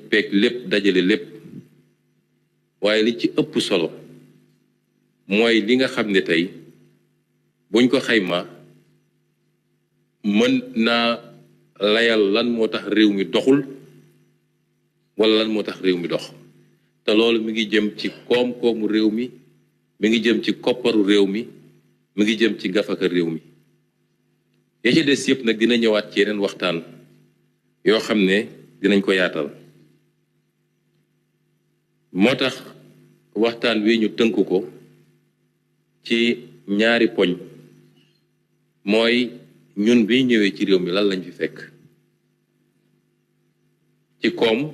peeg lépp dajale lépp waaye li ci ëpp solo mooy li nga xam ne tey buñ ko xayma mën naa layal lan moo tax réew mi doxul wala lan moo tax réew mi dox te loolu mi ngi jëm ci koom-koomu réew mi ngi jëm ci kopparu réew mi ngi jëm ci gafaka réew mi ya ci des yëpp nag dina ñëwaat ci yeneen waxtaan yoo xam ne dinañ ko yaatal moo tax waxtaan wi ñu tënk ko ci ñaari poñ mooy ñun bi ñëwee ci réew mi lan lañ fi fekk ci koom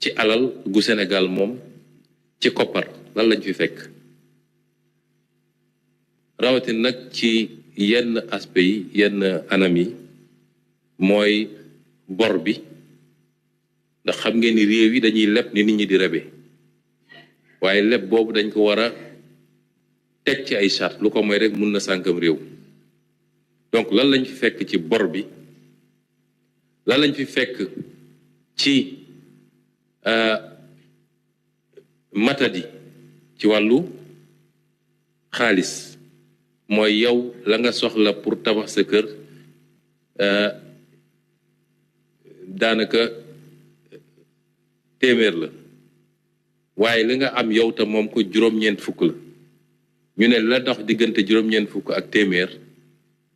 ci alal gu Sénégal moom ci koppar lan lañ fi fekk rawatina nag ci yenn aspect yi yenn anam yi mooy bor bi ndax xam ngeen ni réew yi dañuy leb ni nit ñi di rebe waaye leb boobu dañ ko war a teg ci ay charte lu ko mooy rek mun na sànkam réew donc lan lañ fi fekk ci bor bi lan lañ fi fekk ci matadi ci wàllu xaalis mooy yow la nga soxla pour tabax sa kër daanaka téeméer la waaye li nga am yow te moom ko juróom-ñeent fukk la ñu ne la dox diggante juróom-ñeent fukk ak téeméer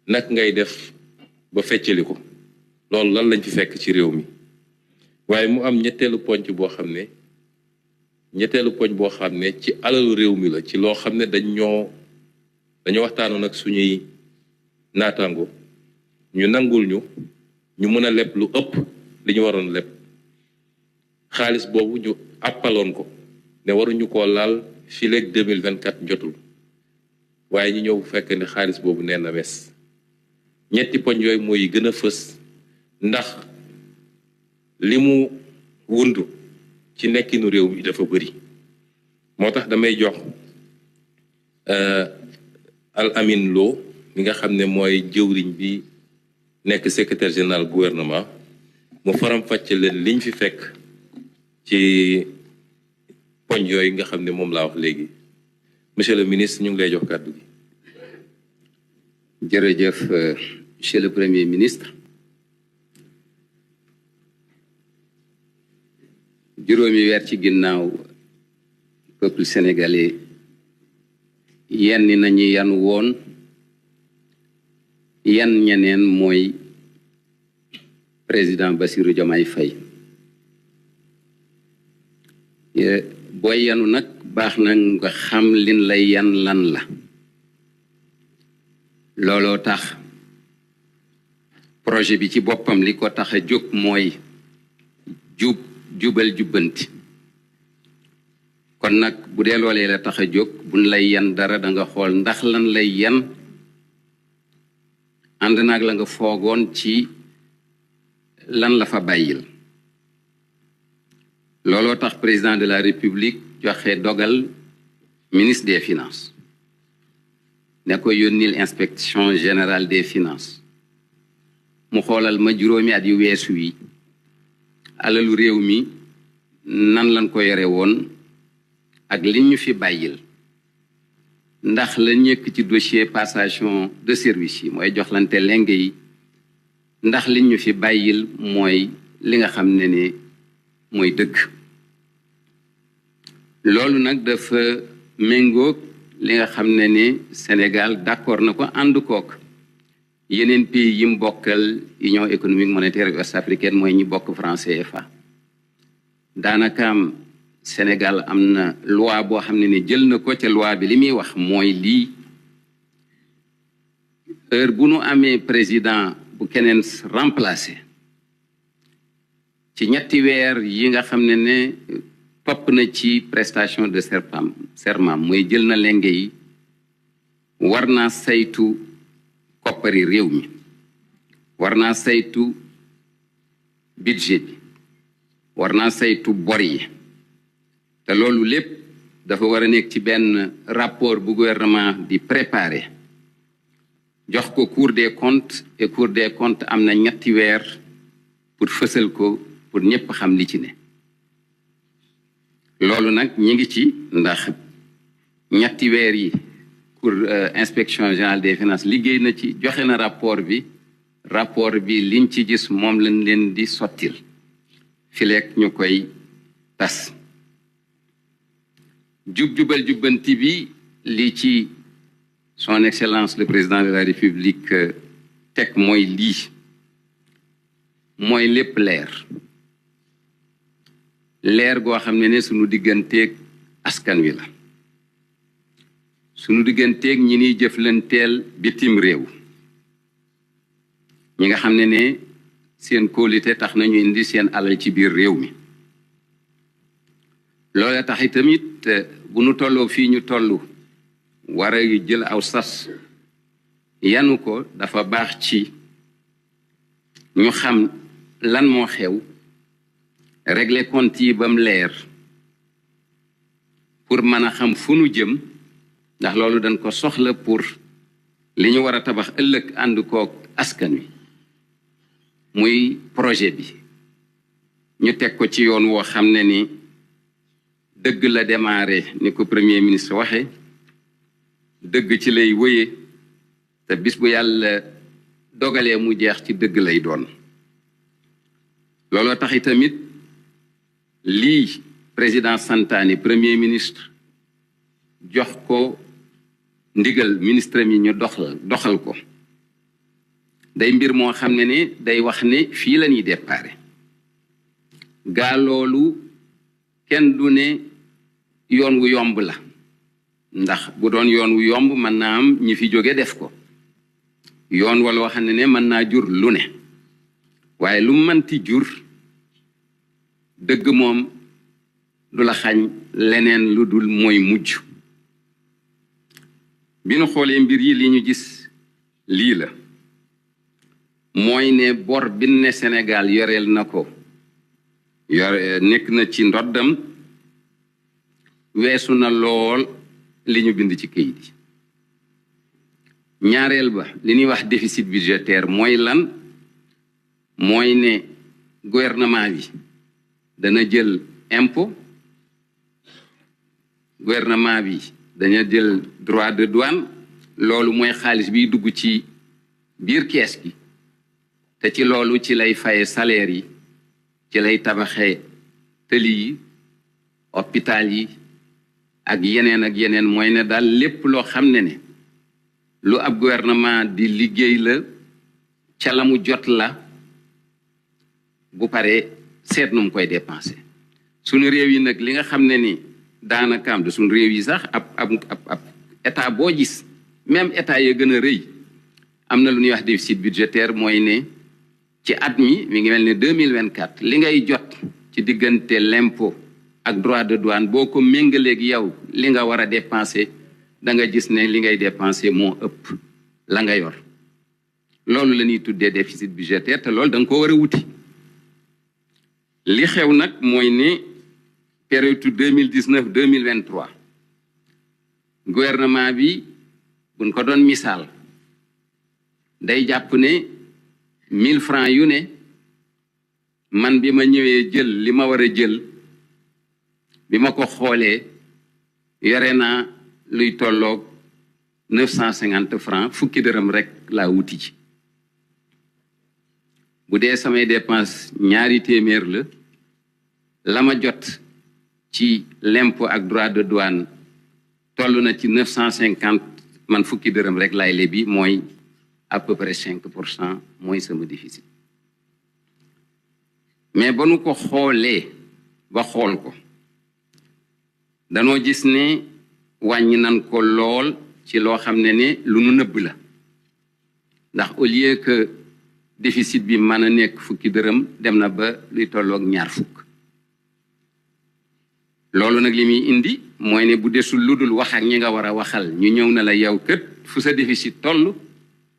nag ngay def ba feccali ko loolu lan lañ fi fekk ci réew mi waaye mu am ñetteelu poñ boo xam ne ci alalu réew mi la ci loo xam ne dañoo waxtaanoon ak suñuy naataango ñu nangul ñu mën a leb lu ëpp li ñu waroon leb xaalis boobu ñu appaloon ko ne waruñu koo laal fii léegi 2024 jotul waaye ñu ñëw bu fekk ne xaalis boobu nee na mes ñetti poñ yooyu mooy gën a fës ndax li mu wundu ci nekkinu réew mi dafa bëri moo tax damay jox Al Amin Lo mi nga xam ne mooy jëwriñ bi nekk secrétaire général gouvernement mu faram-fàcce leen liñ fi fekk ci poñ yooyu nga xam ne moom laa wax léegi monsieur le ministre ñu ngi lay jox kàddu gi. jërëjëf monsieur le premier ministre juróomi weer ci ginnaaw peuple sénégalais yenn nañu yan woon yan ñeneen mooy président Bassirou Diomaye Faye booy yanu nag baax na nga xam lin lay yan lan la looloo tax projet bi ci boppam li ko tax a jóg mooy jubal jubbanti kon nag bu dee loolee la tax a jóg buñ lay yan dara da nga xool ndax lan lay yan ànd naag la nga foogoon ci lan la fa bàyyil looloo tax président de la république joxe dogal ministre des finances ne ko yónnil inspection générale des finances mu xoolal ma juróomi at yu weesu yi alalu réew mi nan lañ ko yore woon ak li ñu fi bàyyil ndax la ñëkk ci dossier passation de service yi mooy joxlante lenge yi ndax li ñu fi bàyyil mooy li nga xam ne ne mooy dëgg loolu nag dafa méngoog li nga xam ne ne Sénégal d'accord na ko ànd kook yeneen pays yi mu bokkal Union économique monétaire ouest africaine mooy ñi bokk franc CFA daanakaam Sénégal am na loi boo xam ne ne jël na ko ca loi bi li muy wax mooy lii heure bu nu amee président bu keneen remplacé ci ñetti weer yi nga xam ne ne topp na ci prestation de serment mooy jël na lenge yi war naa saytu koppari réew mi war naa saytu budget bi war naa saytu bor yi te loolu lépp dafa war a nekk ci benn rapport bu gouvernement di préparer jox ko Cour des comptes et Cour des comptes am na ñetti weer pour fësal ko pour ñëpp xam li ci ne loolu nag ñi ngi ci ndax ñetti weer yi pour inspection générale des finances liggéey na ci joxe na rapport bi liñ ci gis moom lañ leen di sottil fileek ñu koy tas jub-jubal jubbanti bi li ci son excellence le président de la république teg mooy lii mooy lépp leer goo xam ne sunu digganteeg askan wi la sunu digganteeg ñi niy jëflanteel bitim réew ñi nga xam ne seen kóolite tax nañu indi seen alal ci biir réew mi loola tax itamit bu nu tolloo fii ñu toll war a jël aw sas yanu ko dafa baax ci ñu xam lan moo xew régler compte yi bam leer pour mën a xam fu nu jëm ndax loolu dañ ko soxla pour li ñu war a tabax ëllëg ànd koog askan wi muy projet bi ñu teg ko ci yoon woo xam ne ni dëgg la démarré ni ko premier ministre waxe dëgg ci lay wëye te bis bu yàlla dogalee mu jeex ci dëgg lay doon looloo tax itamit lii président santaane premier ministre jox ko ndigal ministre mi ñu doxal ko day mbir moo xam ne day wax ne fii la ñuy déparé gaa loolu kenn du ne yoon wu yomb la ndax bu doon yoon wu yomb mën naa am ñi fi jóge def ko yoon wala wax ne mën naa jur lu ne waaye lu mënti jur dëgg moom du la xañ leneen lu dul mooy mujj bi nu xoolee mbir yi li ñu gis lii la mooy ne bor bi ne Sénégal yoreel na ko nekk na ci ndoddam weesu na lool li ñu bind ci këyit yi ñaareel ba li ñuy wax déficit budgétaire mooy lan mooy ne gouvernement bi dana jël impôt gouvernement bi dana jël droit de douane loolu mooy xaalis biy dugg ci biir kees gi te ci loolu ci lay faye salaire yi ci lay tabaxee tëli yi hôpital yi ak yeneen mooy ne daal lépp loo xam ne lu ab gouvernement di liggéey la ca la mu jot la bu paree seet nu mu koy dépensé suñu réew yi nag li nga xam ne ni daanaka am de suñu réew yi sax ab état boo gis même état ya gën a rëy am na lu ñuy wax déficit budgétaire mooy ne ci at mi ngi mel ne 2024 li ngay jot ci diggante l'impôt ak droit de douane boo ko méngaleeg yow li nga war a dépenser da nga gis ne li ngay dépenser moo ëpp la nga yor loolu la ñuy tuddee déficit budgétaire te loolu da nga ko war a wuti li xew nag mooy ne période 2019 2023 gouvernement bi buñ ko doon misaal day jàpp ne 1000 francs yu ne man bi ma ñëwee jël li ma war a jël bi ma ko xoolee yore naa luy tolloog 950 francs fukki dërëm rek laa wuti ci bu dee samay dépense ñaari téeméer la ma jot ci l'impôt ak droit de douane toll na ci 950 man fukki dërëm rek laay lebi mooy à peu près 5% mooy sama déficit mais ba nu ko xoolee ba xool ko danoo gis ne wàññi nan ko lool ci loo xam ne lu nu nëbb la ndax au lieu que déficit bi mën a nekk fukki dërëm dem na ba luy tolloog ñaar fukk loolu nag li muy indi mooy ne bu desul lu dul wax ak ñi nga war a waxal ñu ñëw na la yow kët fu sa déficit toll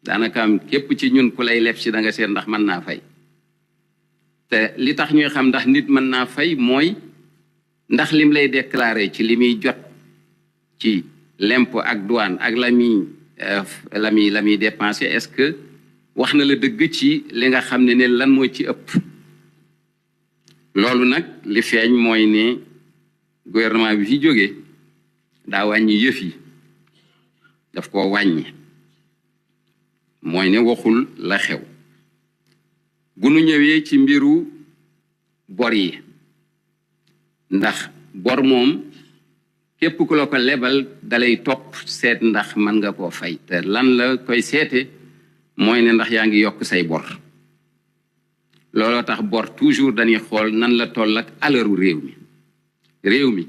daanaka am képp ci ñun ku lay leb si da nga seet ndax mën naa fay te li tax ñuy xam ndax nit mën naa fay mooy ndax lim lay déclarer ci li muy jot ci l'impôt ak douane ak la muy dépenser est-ce que wax na la dëgg ci li nga xam ne lan moo ci ëpp loolu nag li feeñ mooy ne gouvernement bi fi jógee daa wàññi yëf yi daf ko wàññi mooy ne waxul la xew bu nu ñëwee ci mbiru bor yi ndax bor moom képp ku la ko lebal dalay topp seet ndax mën nga koo fay te lan la koy seete mooy ne ndax yaa ngi yokk say bor looloo tax bor toujours dañuy xool nan la toll ak alalu réew mi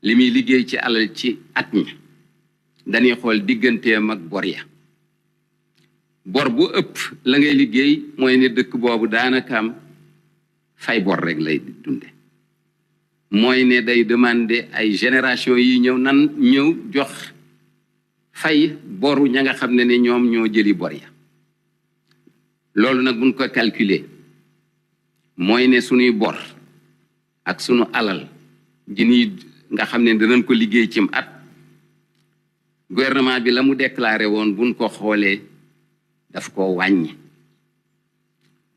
li muy liggéey ci alal ci at mi dañuy xool digganteem ak bor ya bor bu ëpp la ngay liggéey mooy ne dëkk boobu daanaka am fay bor rek lay dunde mooy ne day demander ay génération yi ñëw nan ñëw jox fay boru ña nga xam ne ñoom ñoo jëli bor ya loolu nag buñ ko calculer mooy ne suñuy bor ak sunu alal ji nii nga xam ne danañ ko liggéey cim at gouvernement bi la mu déclaré woon buñ ko xoolee daf ko wàññi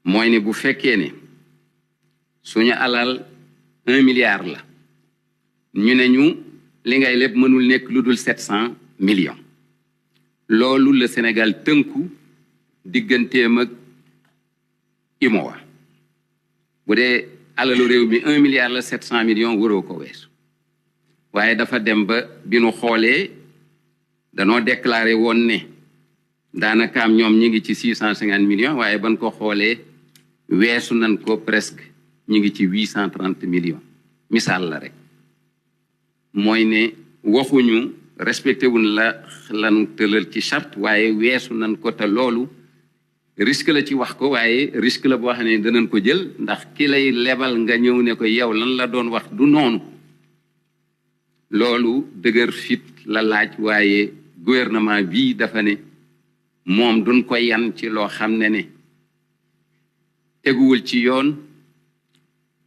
mooy ne bu fekkee ne suñu alal 1 milliard la ñu ne ñu li ngay lépp mënul nekk lu dul 700 millions loolu le Sénégal tënku digganteem ak IMOA bu dee alalu réew mi 1 milliard la 700 millions waroo ko weesu waaye dafa dem ba bi nu xoolee danoo déclaré woon ne daanakaam ñoom ñi ngi ci 650 millions waaye ban ko xoolee weesu nañ ko presque ñi ngi ci 830 millions misaal la rek mooy ne waxuñu respecté wuñ la lan tëlal ci charte waaye weesu nañ ko te loolu risque la ci wax ko waaye risque la boo xam ne danañ ko jël ndax ki lay lebal nga ñëw ne ko yow lan la doon wax du noonu loolu dëgër fit la laaj waaye gouvernement bii dafa ne moom duñ ko yan ci loo xam ne teguwul ci yoon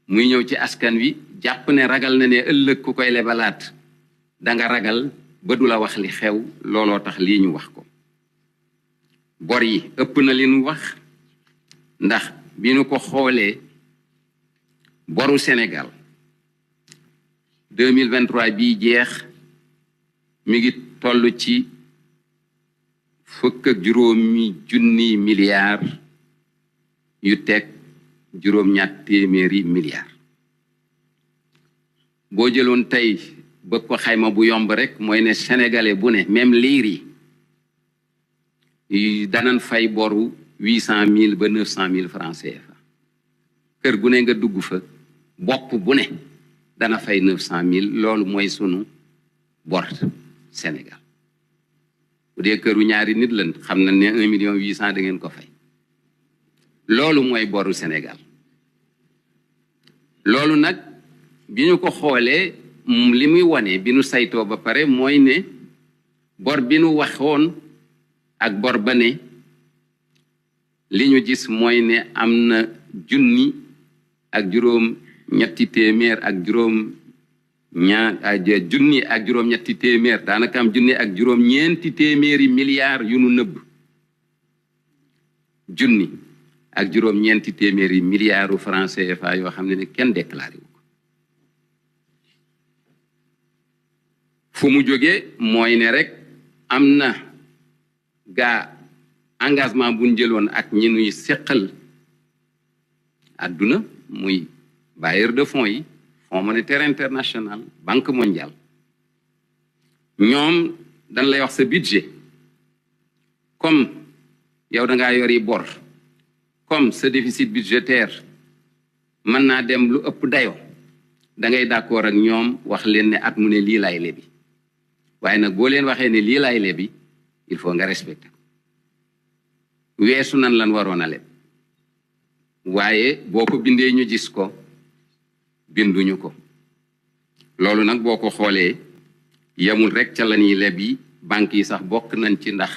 muy ñëw ci askan wi jàpp ne ragal na ne ëllëg ku koy lebalaat danga ragal ba du la wax li xew looloo tax lii ñu wax ko bor yi ëpp na li ñu wax ndax bi ñu ko xoolee boru Sénégal 2023 bii jeex mi ngi toll ci 50 milliards yu teg juróom-ñatt téeméeri milliards boo jëloon tey ba ko xayma bu yomb rek mooy ne sénégalais bu ne même liir yi danan fay boru 800 000 ba 900 000 francs CFA kër gu ne nga dugg fa bopp bu ne dana fay 900 000 loolu mooy sunu bor Sénégal bu dee këru ñaari nit lan xam na ne 1 million 800 da ngeen ko fay loolu mooy boru Sénégal loolu nag bi ñu ko xoolee li muy wane bi nu saytoo ba pare mooy ne bor bi nu waxoon ak bor ba ne li ñu gis mooy ne am na junni ak juróom ñetti téeméer ak juróom junni ak juróom ñetti téeméer daanaka am junni ak juróom ñeenti téeméeri milliards yu nu nëbb junni ak juróom ñeenti téeméeri milliards francs CFA yoo xam ne kenn déclaré wu ko fu mu jógee mooy ne rek am na gaa engagement bu ñu jëloon ak ñi nuy seqal àdduna muy bailleur de fonds yi Fonds monétaire international Banque mondiale ñoom dañ lay wax sa budget comme yow da ngaa yori bor comme ce déficit budgétaire mën naa dem lu ëpp dayo da ngay d'accord ak ñoom wax leen ne at mu ne lii laay lebi waaye nag boo leen waxee ne lii laay lebi il faut nga respecter weesu nan lan waroon a leb waaye boo ko bindee ñu gis ko binduñu ko loolu nag boo ko xoolee yemul rek ca la ñuy leb yi banques yi sax bokk nañ ci ndax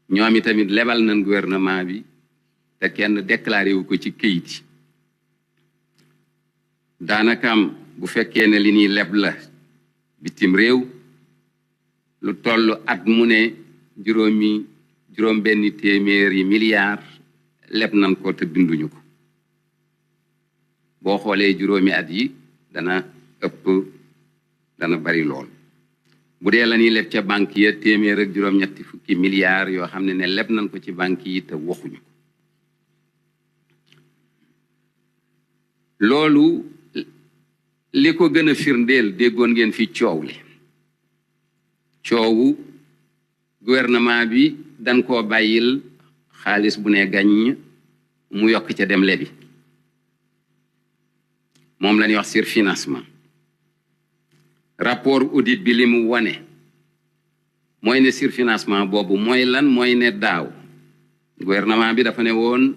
ñoom itamit lebal nañ gouvernement bi te kenn déclaré wu ko ci këyit yi daanakam bu fekkee ne li ñuy leb la bitim réew lu toll at mu ne juróom benn téeméeri milliards leb nañ ko te binduñu ko boo xoolee juróomi at yi dana bari lool. bu dee la ñuy leb ca banque ya téeméer ak juróom-ñetti fukki milliards yoo xam ne leb nañ ko ci banque yi te waxuñu ko. loolu li ko gën a firndeel déggoon ngeen fi coowu gouvernement bi dañ koo bàyyil xaalis bu ne gàññ mu yokk ca dem lebi moom la ñuy wax surfinancement. rapport audit bi li mu wane mooy ne surfinancement boobu mooy lan mooy ne daaw gouvernement bi dafa ne woon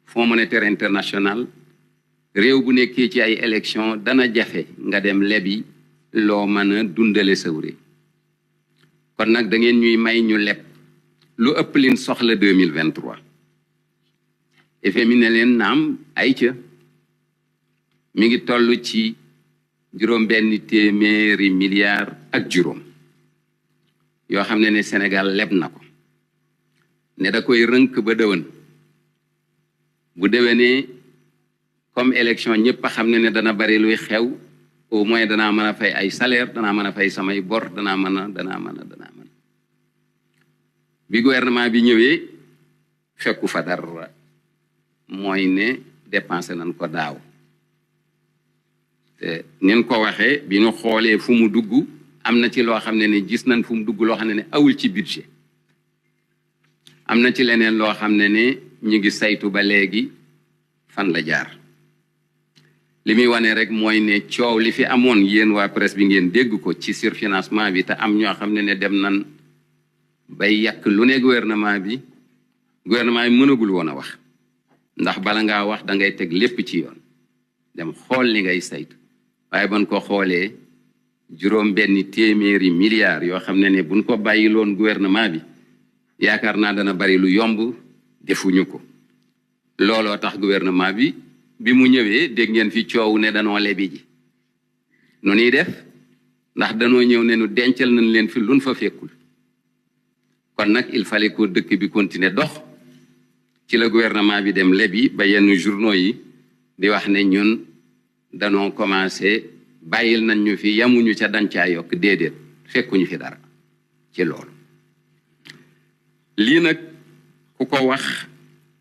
Fonds monétaire international réew bu nekkee ci ay élection dana jafe nga dem lebi loo mën a dundale saw réew kon nag da ngeen ñuy may ñu leb lu ëpp liñ soxla 2023 FMI ne leen naam ay ca mi ngi toll ci juróom benn téeméeri milliards ak juróom yoo xam ne Sénégal leb na ko ne da koy rënk ba déwén bu déwénee comme élection ñëpp a xam ne dana bari luy xew au moins danaa mën a fay ay salaire danaa mën a fay samay bor danaa mën a bi gouvernement bi ñëwee fekku fa dara mooy ne dépensé nañ ko daaw te nin ko waxee bi ñu xoolee fu mu dugg am na ci loo xam ne gis nañ fu mu dugg loo xam ne awul ci budget am na ci leneen loo xam ne ñu ngi saytu ba léegi fan la jaar li muy wane rek mooy ne coow li fi amoon yéen waa presse bi ngeen dégg ko ci surfinancement bi te am ñoo xam ne dem nan bay yàq lu ne gouvernement bi mënagul woon a wax ndax bala ngaa wax da ngay teg lépp ci yoon dem xool li ngay saytu waaye ban ko xoolee juróom benn téeméeri milliards yoo xam ne buñ ko bàyyiloon gouvernement bi yaakaar naa dana bari lu yomb defuñu ko looloo tax gouvernement bi mu ñëwee dégg ngeen fi coow ne danoo lebi ji nu ñuy def ndax danoo ñëw ne nu dencal nañ leen fi luñ fa fekkul kon nag il fallait que dëkk bi continuer dox ci la gouvernement bi dem lebi ba yenn journaux yi di wax ne ñun danoo commencé bàyyil nañ ñu fi yamuñu ca dancaa yokk déedéet fekkuñu fi dara ci loolu lii nag ku ko wax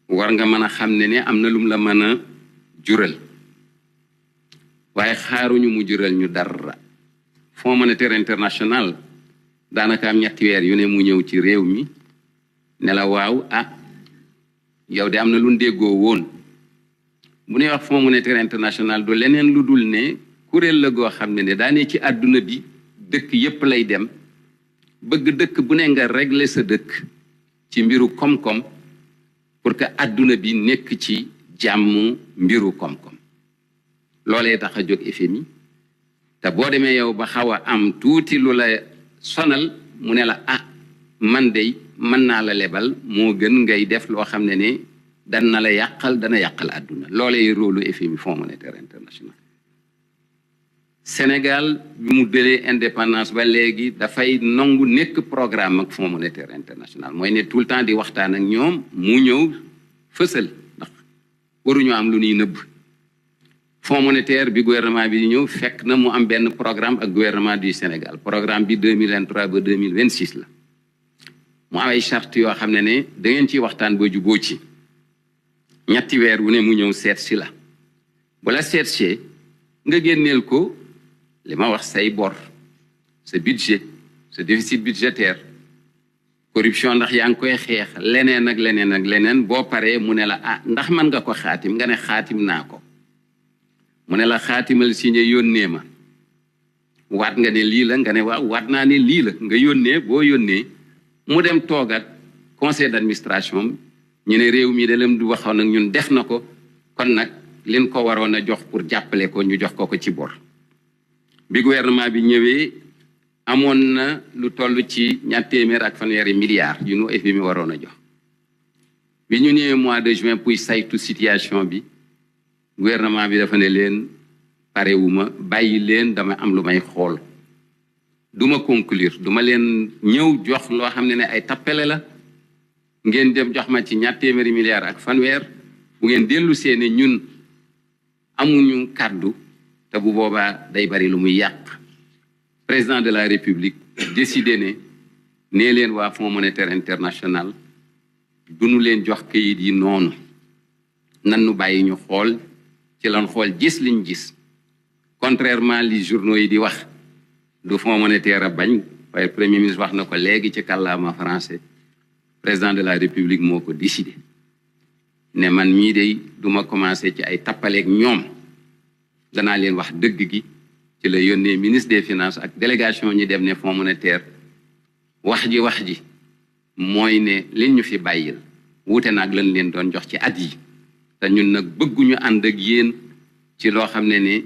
war nga mën a xam ne am na lum la mën a jural waaye xaaruñu mu jural ñu dara. Fonds monétaire international daanaka am ñetti weer yu ne mu ñëw ci réew mi ne la waaw yow de am na lu déggoo woon bu ñuy wax Fonds monétaire international du leneen lu dul ne kuréel la goo xam ne daane ci àdduna bi dëkk yépp lay dem bëgg dëkk bu ne nga régler sa dëkk ci mbiru koom-koom pour que àdduna bi nekk ci jàmm mbiru koom-koom loolee tax a jóg FMI te boo demee yow ba xaw a am tuuti lu la sonal mu ne la man de mën naa la lebal moo gën ngay def loo xam ne dana la yàqal dana yàqal àdduna loolee rôlu FMI Fonds monétaire international. Sénégal bi mu dëlee indépendance ba léegi dafay nangu nekk programme ak Fonds monétaire international mooy ne tout le temps di waxtaan ak ñoom mu ñëw fësal ndax waruñu am lu ñuy nëbb. Fonds monétaire bi gouvernement bi ñëw fekk na mu am benn programme ak gouvernement du Sénégal programme bi 2023 ba 2026 la mu am ay charte yoo xam ne da ngeen ciy waxtaan ba juboo ci ñetti weer wu ne mu ñëw seet si la bu la seet see nga génneel ko li ma wax say bor sa budget sa déficit budgétaire corruption ndax yaa ngi koy xeex leneen ak leneen ak leneen boo paree mu ne la ndax mën nga ko xaatim nga ne xaatim naa ko mu ne la xaatimal signé yónnee ma waat nga ne lii la nga ne waaw waat naa ne lii la nga yónnee boo yónnee mu dem toogat conseil d'administration ñu ne réew mi da leen du waxoon nag ñun def na ko kon nag leen ko waroon a jox pour jàppale ko ñu jox ko ci bor bi gouvernement bi ñëwee amoon na lu toll ci 200 milliards yu nu FMI waroon a jox bi ñu ñëwee mois de juin pour saytu situation bi gouvernement bi dafa ne leen parewuma bàyyi leen dama am lu may xool duma conclure duma leen ñëw jox loo xam ne ay tappale la ngeen dem jox ma ci 200 milliards ak fanweer bu ngeen dellu seene ñun amuñu kàddu te bu boobaa day bari lu muy yàq président de la république décidé ne nee leen waa Fonds monétaire international duñu leen jox kayit yi noonu nan nu bàyyi ñu xool ci lan xool gis liñ gis contrairement li journaux yi di wax du Fonds monétaire a bañ waaye premier ministre wax na ko léegi ci kàllaama français président de la république moo ko décidé ne man mii de duma commencé ci ay tappaleeg ñoom danaa leen wax dëgg gi ci la yónnee ministre des finances ak délégation ñi dem ne Fonds monétaire wax ji mooy ne liñ ñu fi bàyyil wuute naag lañ leen doon jox ci at yi te ñun nag bëgguñu ànd ak yéen ci loo xam ne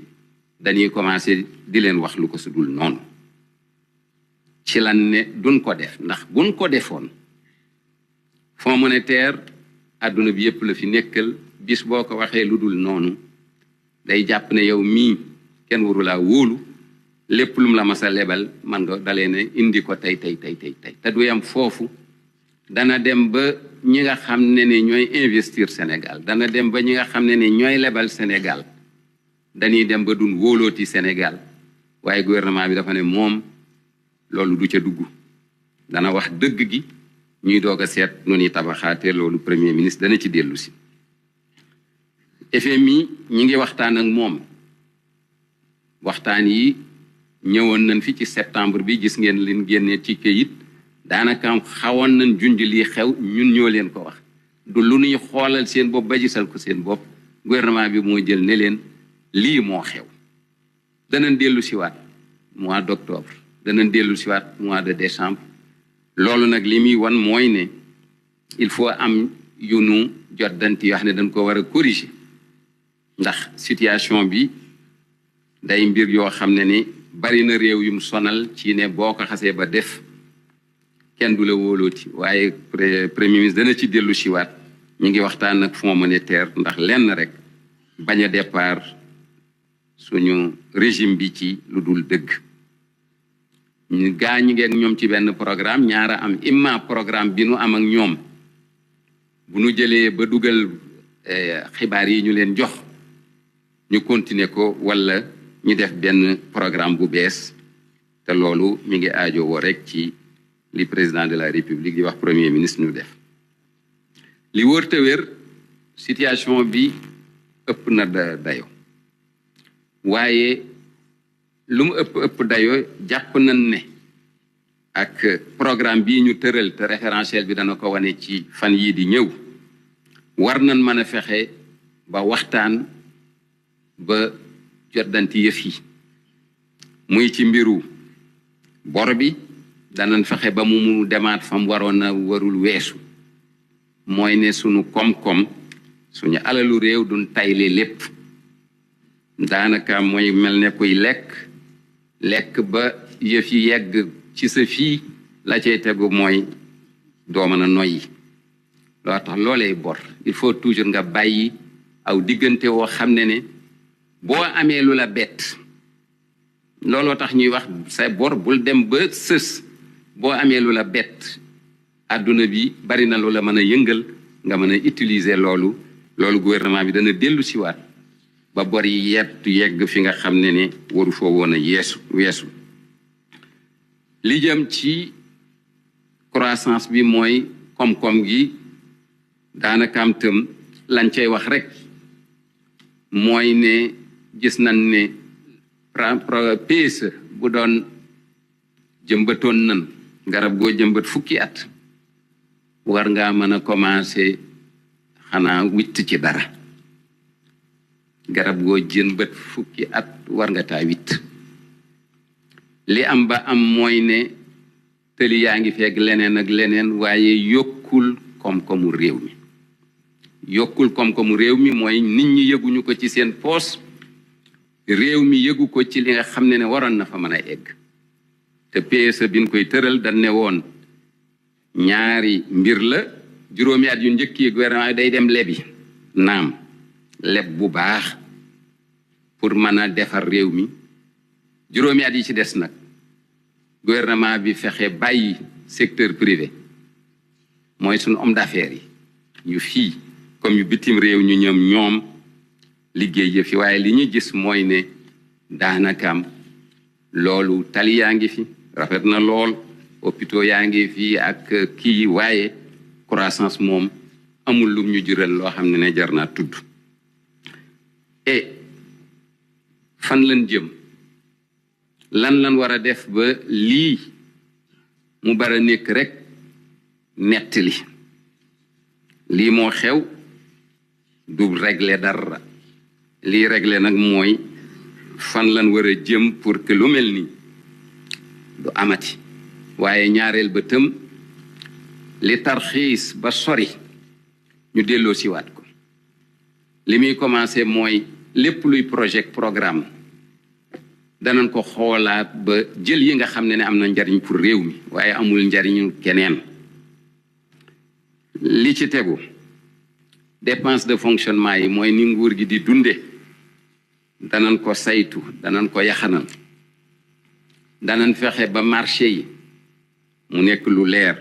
dañuy commencé di leen wax lu ko su dul noonu ci lan ne duñ ko def ndax buñ ko defoon Fonds monétaire àdduna bi yépp la fi nekkal bis boo ko waxee lu dul noonu day jàpp ne yow mii kenn waru laa wóolu lépp lum la mas a lebal man nga dalee ne indi ko tey te du yam foofu dana dem ba ñi nga xam ne ñooy investir Sénégal dana dem ba ñi nga xam ne ñooy lebal Sénégal dañuy dem ba duñ wóolooti Sénégal waaye gouvernement bi dafa ne moom loolu du ca dugg dana wax dëgg gi ñuy doog a seet nu ñuy tabaxaate loolu premier ministre dana ci dellu si FMI ñi ngi waxtaan ak moom waxtaan yi ñëwoon nañ fi ci septembre bi gis ngeen leen génnee ci këyit daanaka xawoon nañ junj lii xew ñun ñoo leen ko wax du lu ñuy xoolal seen bopp ba gisal ko seen bopp gouvernement bi moo jël ne leen lii moo xew danañ dellu siwaat mois d'octobre danañ dellu siwaat mois de décembre loolu nag li muy wan mooy ne il faut am yu nu jotdanti yoo xam ne dañ ko war a corriger ndax situation bi day mbir yoo xam ne bari na réew yum sonal ci ne boo ko xasee ba def kenn du la wóolooti waaye premier ministre dana ci dellu siwaat ñu ngi waxtaan ak Fonds monétaire ndax lenn rek bañ a départ suñu régime bi ci lu dul dëgg ñu ngi ak ñoom ci benn programme ñaara am imma programme bi nu am ak ñoom bu nu jëlee ba dugal xibaar yi ñu leen jox ñu continuer ko wala ñu def benn programme bu bees te loolu mi ngi aajo woo rek ci li président de la république di wax premier ministre ñu def li wër te wér situation bi ëpp na dayo waaye lu mu ëpp dayo jàpp nañ ne ak programme bii ñu tëral te référentiel bi dana ko wane ci fan yii di ñëw war nañ mën a fexe ba waxtaan ba jotdanti yëf yi muy ci mbiru bor bi danañ fexe ba mu demaat fam waroon a warul weesu mooy ne sunu koom-koom suñu alalu réew duñ tayle lépp daanaka mooy mel ne kuy lekk ba yëf yi yegg ci sa fii la cay tegu mooy doo mën a noyyi loo tax loolee bor il faut toujours nga bàyyi aw diggante woo xam ne boo amee lu la bett looloo tax ñuy wax sa bor bul dem ba sës boo amee lu la bett àdduna bi bari na lu la mën a yëngal nga mën a utiliser loolu gouvernement bi dana dellu siwaat ba bor yi yegg fi nga xam ne waru foo woon a weesu li jëm ci croissance bi mooy koom-koom gi daanaka am tëm lañ cay wax rek mooy ne gis nañ ne PSE bu doon jëmbatoon nan garab goo jëmbat fukki at war ngaa mën a commencer xanaa witt ci dara garab goo jëmbat fukki at war nga taa witt li am ba am mooy ne tëli yaa ngi fekk leneen ak leneen waaye yokkul koom-koomu réew mi yokkul koom-koomu réew mi mooy nit ñi yëguñu ko ci seen poos réew mi yëgu ko ci li nga xam ne waroon na fa mën a egg te PSE bi ñu koy tëral dañ ne woon ñaari mbir la juróomi at yu njëkk yi gouvernement day dem lebi naam leb bu baax pour mën a defar réew mi juróomi at yi ci des nag gouvernement bi fexe bàyyi secteur privé mooy suñu homme d'affaires yi yu fii comme yu bitim réew ñu ñoom liggéey yëf yi waaye li ñu gis mooy ne daanakaam loolu tali yaa ngi fi rafet na lool hôpitaux yaa ngi fi ak kii waaye croissance moom amul lum ñu jural loo xam ne jar naa tudd et fan lañ jëm lan war a def ba lii mu bara nekk rek nettali lii moo xew du régler dara lii régler nag mooy fan lan war a jëm pour que lu mel nii du amati waaye ñaareel ba tëm li tarxiis ba sori ñu delloo siwaat ko li muy commencé mooy lépp luy projet programme danañ ko xoolaat ba jël yi nga xam ne am na njariñ pour réew mi waaye amul njariñu keneen li ci tegu dépense de fonctionnement yi mooy ni nguur gi di dunde danañ ko saytu danañ ko yaxanal danañ fexe ba marché yi mu nekk lu leer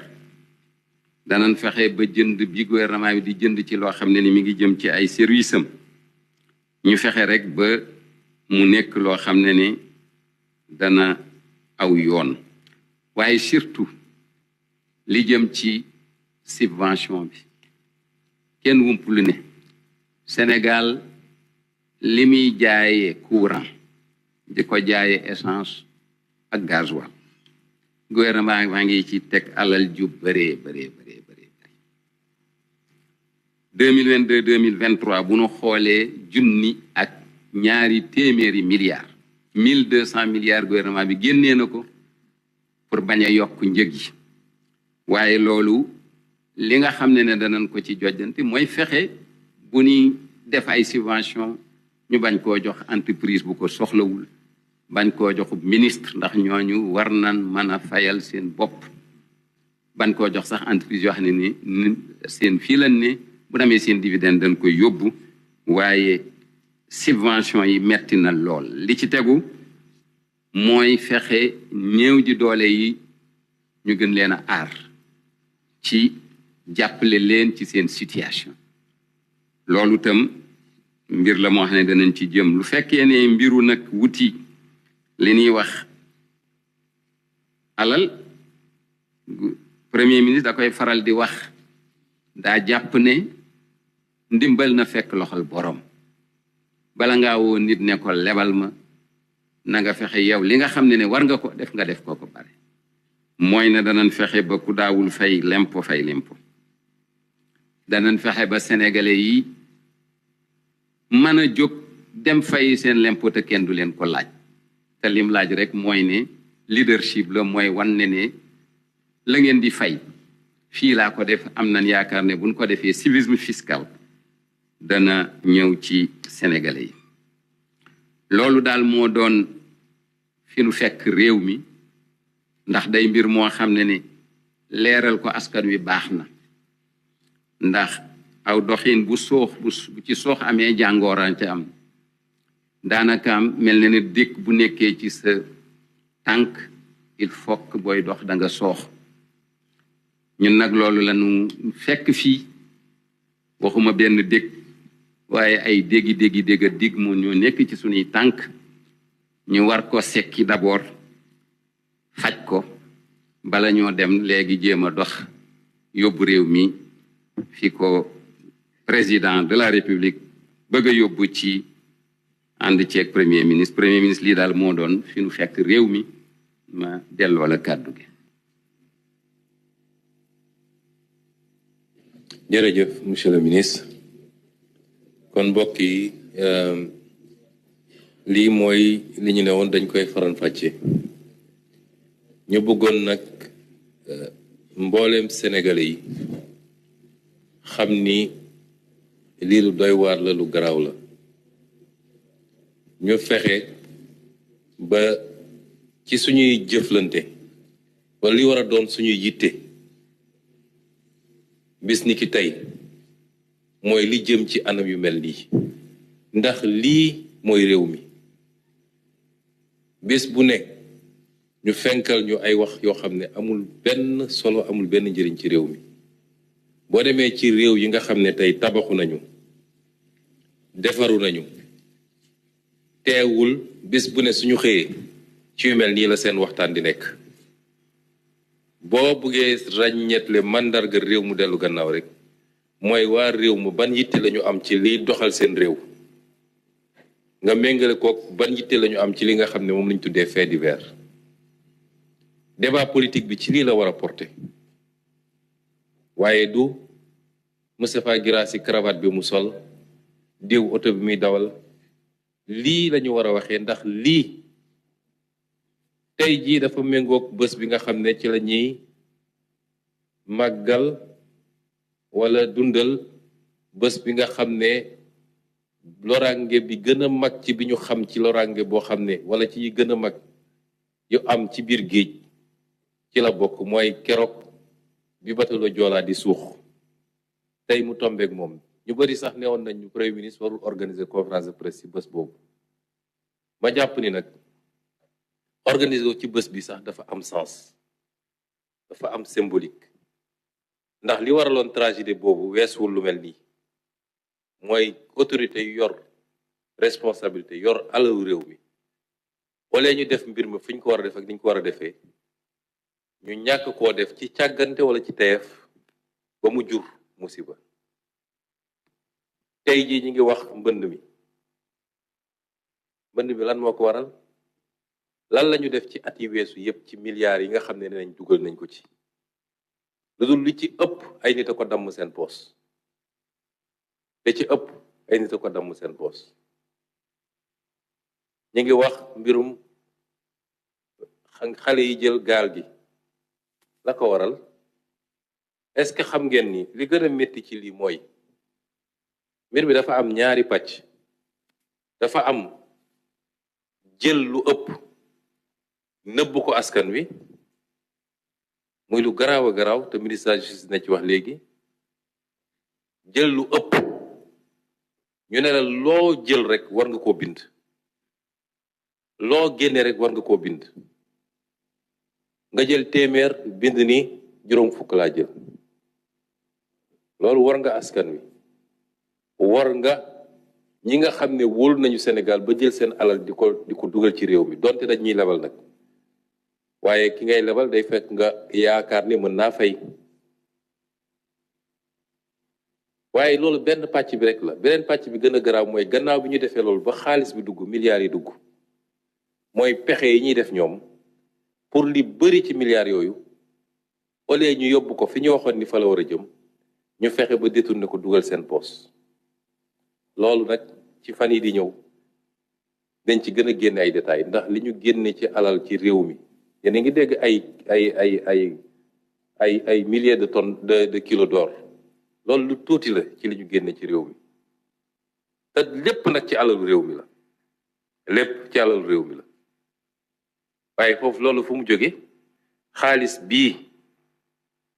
danañ fexe ba jënd bi gouvernement bi di jënd ci loo xam ne ni mi ngi jëm ci ay service am ñu fexe rek ba mu nekk loo xam ne ni dana aw yoon waaye surtout li jëm ci subvention bi kenn wumpulu ne Sénégal li muy jaayee courant di ko jaayee essence ak gasoil gouvernement maa ngi ci teg alal ju bëree 2022 2023 bu nu xoolee junni ak ñaari téeméeri milliards 1200 milliards gouvernement bi génnee na ko pour bañ a yokk njëg yi waaye loolu li nga xam ne danañ ko ci jojjanti mooy fexe bu ñuy def ay subvention ñu bañ koo jox entreprise bu ko soxlawul bañ koo jox ministre ndax ñooñu war nañ mën a fayal seen bopp bañ koo jox sax entreprise yoo xam ne ni seen fii lan ne bu demee seen dividende dañ koy yóbbu waaye subvention yi metti na lool li ci tegu mooy fexe néew ji doole yi ñu gën leen a aar ci jàppale leen ci seen situation loolu tam mbir la moo xam ne danañ ci jëm lu fekkee ne mbiru nag wuti li ñuy wax alal premier ministre da koy faral di wax daa jàpp ne ndimbal na fekk loxol borom bala ngaa woo nit ne ko lebal ma na nga fexe yow li nga xam ne war nga ko def ko bare mooy ne danañ fexe ba ku daawul fay lempo danañ fexe ba sénégalais yi mën a jóg dem fay seen lempo te kenn du leen ko laaj te lim laaj rek mooy ne leadership la mooy wan ne la ngeen di fay fii laa ko def am nañ yaakaar ne buñ ko defee civisme fiscal dana ñëw ci sénégalais yi loolu daal moo doon fi nu fekk réew mi ndax day mbir moo xam ne leeral ko askan wi baax na ndax aw doxin bu ci soox amee jàngooran ca am daanaka mel na ne dëkk bu nekkee ci sa tànk il faut que booy dox da nga soox ñun nag loolu la ñu fekk fii waxuma benn dëkk waaye ay dégg moo ñoo nekk ci suñuy tànk ñu war ko sekki d'abord faj ko bala ñoo dem léegi jéem a dox yóbbu réew mi fi ko président de la république bëgg a yóbbu ci ànd ceeg premier ministre lii daal moo doon fi nu fekk réew mi ma delloo la kàddu gi. jërëjëf monsieur le ministre kon mbokk yi lii mooy li ñu ne woon dañ koy faral fàcce ñu bëggoon nag mbooleem sénégalais yi xam ni lii lu doy waar la lu garaaw la ñu fexe ba ci suñuy jëflante wala li war a doon suñuy yitte bis ni ki tey mooy li jëm ci anam yu mel nii ndax lii mooy réew mi bés bu ne ñu fenkal ñu ay wax yoo xam ne amul benn solo amul benn njëriñ ci réew mi boo demee ci réew yi nga xam ne tey tabaxu nañu defaru nañu teewul bés bu ne suñu xëyee ci yu mel nii la seen waxtaan di nekk boo buggee ràññeetle màndarga réew mu dellu gannaaw rek mooy waa réew mu ban yitte lañu am ci liy doxal seen réew nga méngale kook ban yitte lañu am ci li nga xam ne moom lañ tuddee fait divers débat politique bi ci lii la war a porter waaye du Moustapha Guirassy cravate bi mu sol diw oto bi muy dawal lii lañu war a waxee ndax lii tey jii dafa méngoog bés bi nga xam ne ci la ñuy màggal wala dundal bés bi nga xam ne loraange bi gën a mag ci bi ñu xam ci loraange boo xam ne wala ci yi gën a mag yu am ci biir géej ci la bokk mooy keroog bi batalo Joola di suux tey mu tombeek moom ñu bari sax newoon nañ ñu premier ministre warul organiser conférence de presse ci bés boobu ma jàpp ni nag organiser wu ci bés bi sax dafa am sens dafa am symbolique ndax li waraloon tragédie boobu weesuwul lu mel nii mooy autorité yu yor responsabilité yor alalu réew mi wala ñu def mbir ma fi ñu ko war a def ak ni ñu ko war a defee ñu ñàkk koo def ci càggante wala ci teef ba mu jur musiba tey jii ñu ngi wax mbënd mi lan moo ko waral lan lañu def ci at yi weesu yépp ci milliards yi nga xam ne nañ dugal nañ ko ci lu dul li ci ëpp ay nit a ko damm seen poos te ci ëpp ay nit a ko damm seen poos ñu ngi wax mbirum xale yi jël gaal gi la ko waral est-ce que xam ngeen ni li gën a métti ci lii mooy mbir mi dafa am ñaari pàcc dafa am jël lu ëpp nëbb ko askan wi muy lu garaaw a garaaw te ministre de la justice na ci wax léegi jël lu ëpp ñu ne la loo jël rek war nga koo bind loo génne rek war nga koo bind nga jël téeméer bind ni juróom fukk laa jël loolu war nga askan wi war nga ñi nga xam ne wóolu nañu Sénégal ba jël seen alal di ko dugal ci réew mi donte dañ ñuy lebal nag waaye ki ngay lebal day fekk nga yaakaar ni mën naa fay waaye loolu benn pàcc bi rek la beneen pàcc bi gën a garaaw mooy gannaaw bi ñu defee loolu ba xaalis bi dugg milliards yi dugg mooy pexe yi ñuy def ñoom pour li bëri ci milliards yooyu au lieu ñu yóbbu ko fi ñu waxoon ni fa la war a jëm ñu fexe ba détourné ko dugal seen poos loolu nag ci fan yi di ñëw dañ ci gën a génne ay détails ndax li ñu génne ci alal ci réew mi yéen a ngi dégg ay milliers de tonnes de kilos d'or loolu lu tuuti la ci li ñu génne ci réew mi te lépp nag ci alalu réew mi la lépp ci alalu réew mi la waaye foofu loolu fu mu jóge xaalis bii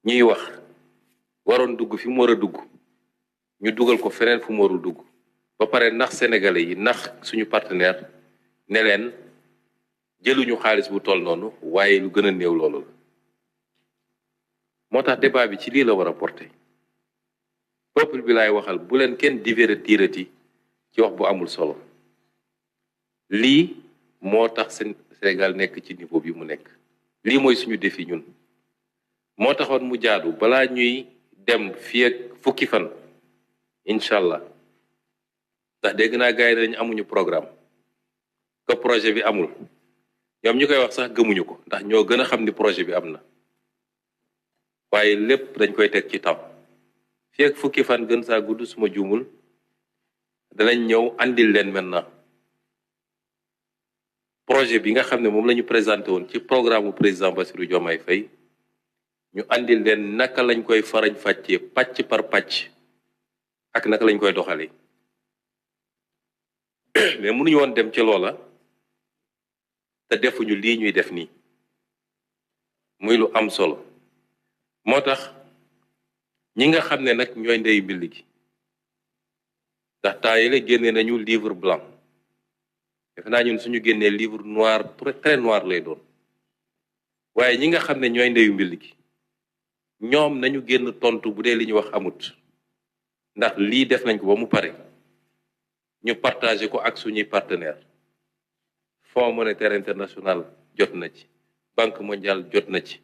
ñuy wax waroon dugg fi mu war a dugg ñu dugal ko feneen fu mu warul dugg ba pare nax sénégalais yi nax suñu partenaire ne leen jëluñu xaalis bu toll noonu waaye lu gën a néew loolu la moo tax débat bi ci lii la war a porter peuple bi laay waxal bu leen kenn divertirati ci wax bu amul solo lii moo tax Sénégal nekk ci niveau bi mu nekk lii mooy suñu défi ñun moo taxoon mu jaadu balaa ñuy dem fii ak fukki fan incha allah ndax dégg naa gars yi dañu amuñu programme que projet bi amul ñoom ñu koy wax sax gëmuñu ko ndax ñoo gën a xam ni projet bi am na waaye lépp dañ koy teg ci taw fii ak fukki fan gën saa gudd suma juumul danañ ñëw andil leen maintenant projet bi nga xam ne moom la ñu présenté woon ci programme président Bassirou Diomaye Faye ñu andil leen naka lañ koy farañ fàccee pàcc par pàcc ak naka lañ koy doxalee mais mënuñu woon dem ci loola te defuñu lii ñuy def nii muy lu am solo moo tax ñi nga xam ne nag ñooy ndey mbill gi ndax temps yële génne nañu livre blanc defe naa ñun suñu génnee livre noir très noir lay doon waaye ñi nga xam ne ñooy ndeyu mbill gi ñoom nañu génn tontu bu dee li ñu wax amut ndax lii def nañ ko ba mu pare ñu partagé ko ak suñuy partenaire Fonds monétaire international jot na ci Banque mondiale jot na ci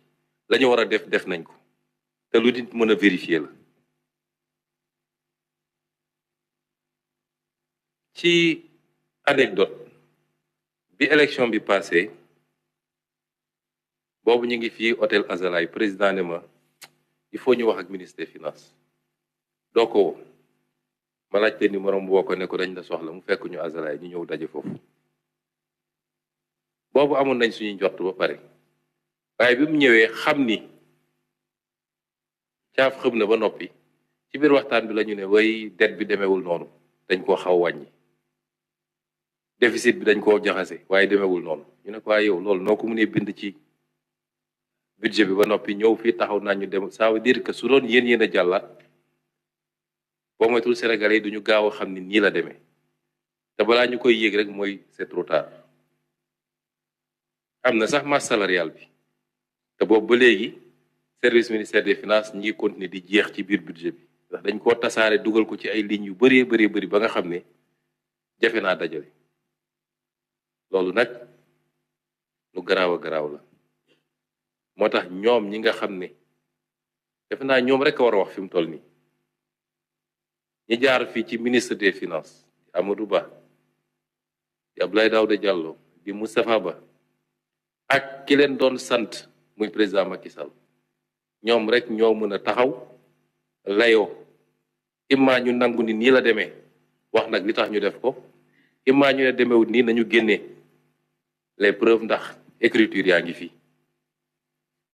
la ñu war a def nañ ko te lu nit mën a vérifier la. ci anecdote bi élection bi passé boobu ñu ngi fii hôtel Azalaï président ne ma il faut ñu wax ak ministre des finances doo ko woo ma laajte numéro mu woo ko ne ko dañ la soxla mu fekk ñu Azalaï ñu ñëw daje foofu boobu amoon nañ suñu njort ba pare waaye bi mu ñëwee xam ni caaf xëm na ba noppi ci biir waxtaan bi la ñu ne way dette bi demeewul noonu dañ koo xaw wàññi déficit bi dañ koo jaxase waaye demeewul noonu ñu ne ko waaye yow loolu noo ko mënee bind ci budget bi ba noppi ñëw fii taxaw naa ñu dem ça veut dire que su doon yéen a jàllaat boo moytul Sénégalais yi duñu gaaw a xam ni nii la demee te balaa ñu koy yéeg rek mooy c'est trop tard am na sax masse salariale bi te boobu ba léegi service ministère des finances ñi ngi continuer di jeex ci biir budget bi ndax dañ koo tasaare dugal ko ci ay lignes yu bëree bëri ba nga xam ne jafe naa dajale loolu nag lu garaaw a garaaw la moo tax ñoom ñi nga xam ne defe naa ñoom rek a war a wax fi mu toll nii ñi jaar fii ci ministre des finances Amadou Ba di Abdoulaye Daouda Diallo di Moustapha Ba ak ki leen doon sant muy président Macky Sall ñoom rek ñoo mën a taxaw layoo imma ñu nangu ni nii la demee wax nag li tax ñu def ko imma ñu ne demeewut nii nañu génnee les preuves ndax écriture yaa ngi fi